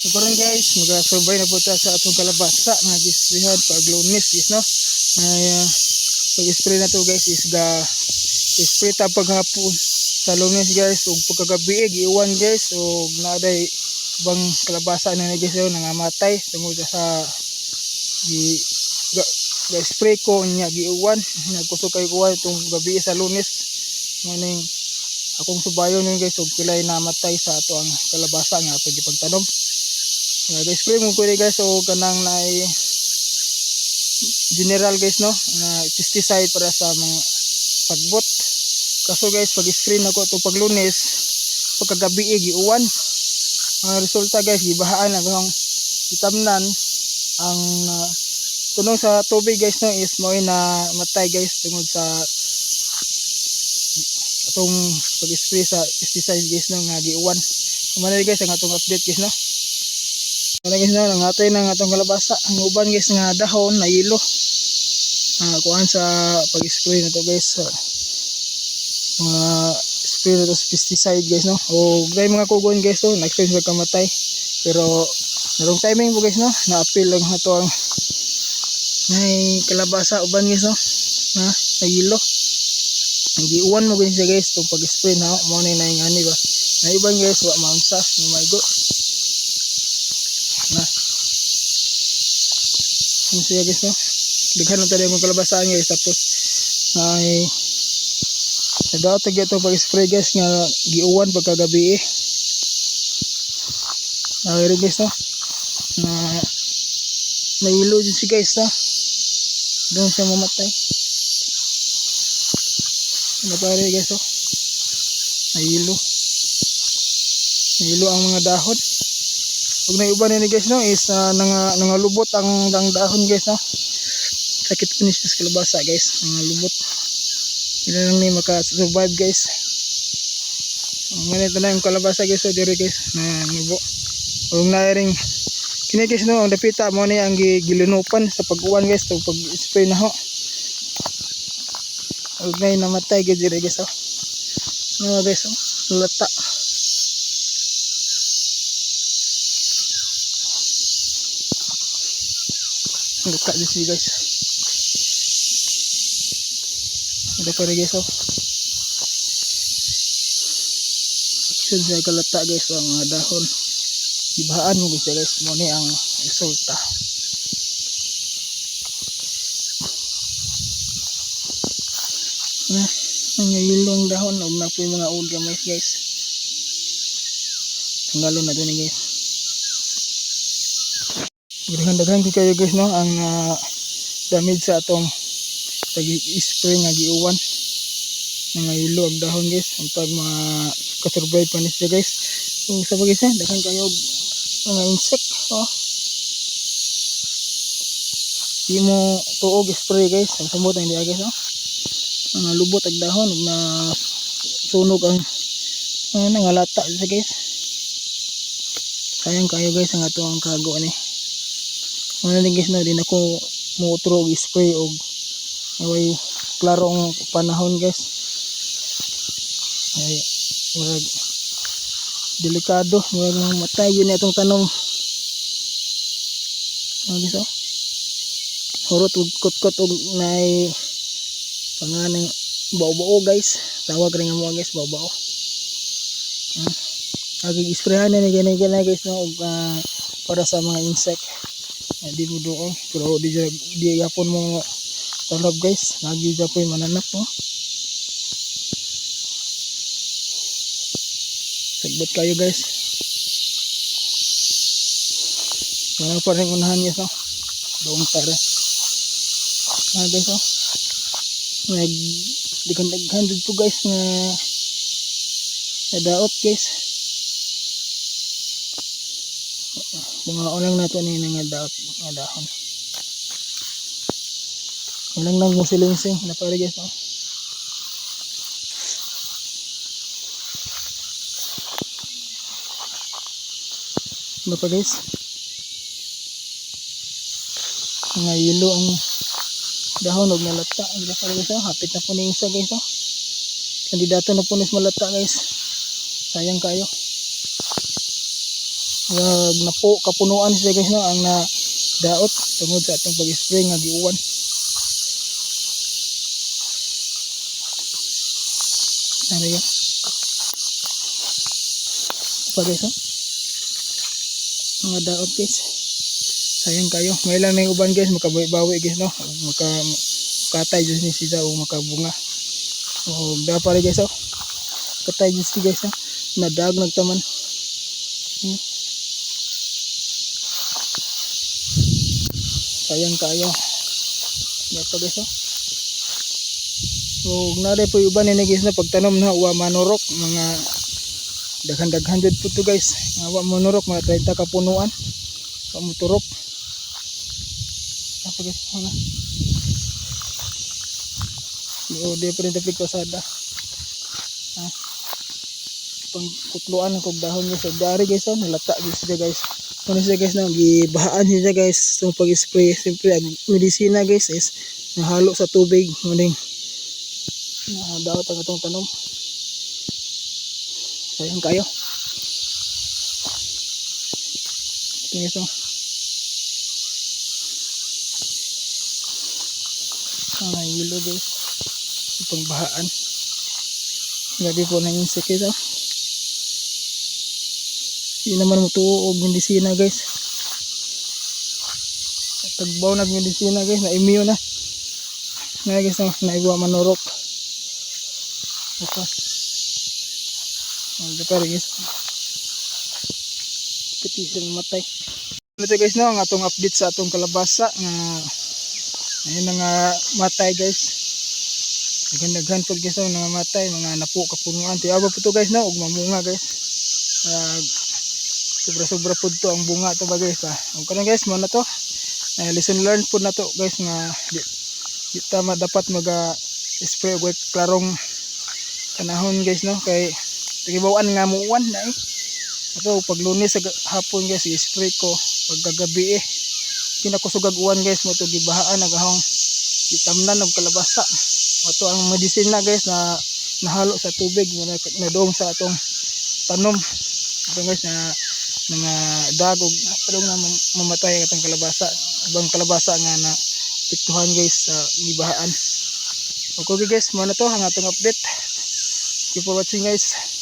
So karon guys, magasubay na po ta sa atong kalabasa nga gisprayhan pag Lunes guys, no. Ay, pag spray na to guys is ga spray ta paghapon sa Lunes guys, ug pagkagabi giuwan guys, ug naaday bang kalabasa na ni guys yun nangamatay tungod sa gi ga, ga spray ko nya giuwan. Nagkusog kay uwan itong gabi sa Lunes, nganing akong subayon yun guys, ug pilay namatay sa ato ang kalabasa nga ato gipagtanom. Guys, spray mo ko guys, so kanang naay general guys, no, na pesticide para sa mga pagbot. Kaso guys, pag spray na ko ito pag Lunes, pagkagabi giuwan. Ang resulta guys, gibahaan ang akong itamnan. Ang tunong sa tubig guys, no, is mao na matay guys tungod sa atong pag-spray sa pesticide guys, no, nga giuwan. Mao na guys ang atong update guys, no. Wala guys na, nangatay na ang atong kalabasa. Ang uban guys nga dahon na yelo. Kuan sa pag-spray na to guys. Mga spray na to sa pesticide guys, no. O gay mga kugon guys to, na-experience kamatay. Pero narong timing po guys, no, na-appeal lang ato ang may kalabasa uban guys, no. Na nayelo. Ang giuwan mo guys siya guys itong pag-spray na mo na yung ani ba. Na uban guys wa maunsa, maigo na. Ano siya guys, no? Daghan na tayo yung kalabasaan guys, tapos ay nadaot ito pag spray guys nga giuwan pagkagabi eh. Ay guys, no, na nailo din siya guys, no, doon siya mamatay. Ano pare guys, oh, nailo, nailo ang mga dahon. Ug na uban ni guys, no, is nangalubot ang dahon guys, no. Sakit po ni siya sa kalabasa guys, nangalubot. Ila lang ni maka-survive guys. Ang ganito na yung kalabasa guys, so diri guys na nubo. Ug na ring kini guys, no, ang dapita mo ni ang gilunupan sa pag-uwan guys to pag spray na ho. Ug nay namatay gid diri guys, oh. No guys, oh, lata. Lata din siya guys. Ada pa rin guys, oh. Action siya kalata guys, ang mga dahon. Ibahaan mo guys guys, mo ni ang resulta. Na, ang ilong dahon og na po yung mga old gamay guys. Tanggalon na to ni guys. Daghan-daghan kayo guys, no, ang damage sa atong pag-spray nga giuwan. Nangahilo ang dahon guys, ang pag mga kasurvive pa ni siya guys. So sa bagay siya, daghan kayo mga insect, oh. Di mo tuog spray guys, ang samot ang diya guys, oh. Mga lubot ang dahon ug na sunog ang nangalata siya guys. Sayang kayo guys ang ato ang kago ni. Ano din guys, no, din ako muutro og spray og way klarong panahon guys. Ay murag delikado, murag matay yun itong tanom. Ano guys, oh? Hurot og kutkot og nay panganang bao-bao guys. Tawag rin nga mo guys, bao-bao. Agi isprayhan na ni gani gani guys, no, og para sa mga insect. Di mo doon pero di di gapon mo talab guys, lagi po yung mananap, no. Sagbot kayo guys. Wala pa rin unahan guys, no, doon pare. Guys, oh, nag daghan dito guys nga nadaot guys. Mga ulang nato ni nga daot nga dahon. Walang nang musilingsing na pare guys, oh. Ano pa guys? Mga yelo ang dahon og nalata. Ang pa guys, oh. Hapit na po ni isa guys, oh. Kandidato na po ni malata guys. Sayang kayo. Wag napo kapunuan siya, guys, no, ang na daot tungod sa atong pag-spray nga giuwan. Ano yun? Pa, guys, oh. Mga daot, guys. Sayang kayo. May lang na yung uban, guys, makabawi-bawi, guys, no. Makatay jud ni sila o makabunga. O dapat rin, guys, oh. Katay jud si, guys, no. Nadag nagtaman. Sayang kayo. Pa, guys, oh. So, nare po yung uban ni, guys, na pagtanom na wa manurok, mga daghan-daghan jud po to, guys. Nga wa manurok, mga 30 ka punuan. Wa moturok. Apa, guys, mga. Oo, di pa rin tapik pasada. Ah. Pang kutluan kog dahon, guys. Og dari, guys, oh, nalata guys siya, guys. Ano siya, guys, no, gibahaan siya, guys. So pag-spray, siyempre ang medisina, guys, is nahalo sa tubig, muning daot ang atong tanom. Sayang kayo. Ito, guys, oh. Ang yelo, guys. Pangbahaan. Grabe po ng insect, guys, oh. Hindi naman mo tuo og medisina, guys. Tagbaw nag medisina, guys, na immune na. Na, guys, no, naiwa manurok. Ito. Ang pa guys. Piti siya mamatay. Ito, guys, no, ang atong update sa atong kalabasa nga ayun na nga matay, guys. Daghan-daghan po, guys, no, nga matay, mga napo kapunuan. Tiyawa po to, guys, no, ug mamunga, guys. Sobra-sobra po to ang bunga to ba, guys, pa. Ug karon, guys, mo na to. Lesson learned po na to, guys, nga di tama dapat maga spray og klarong panahon, guys, no, kay tigibawan nga muuwan na eh. Ito pag Lunes sa hapon, guys, i-spray ko pagkagabi eh. Kinakusugag uwan, guys, mo to gibahaan nagahong gitamnan og kalabasa. Ato ang medisina, guys, na nahalo sa tubig mo na nadong sa atong tanom. Ito, guys, na mga dagog padung na mamatay ang atong kalabasa. Ubang kalabasa nga na apektuhan, guys, sa gibahaan. Okay, guys, mo na to ang atong update. Thank you for watching, guys.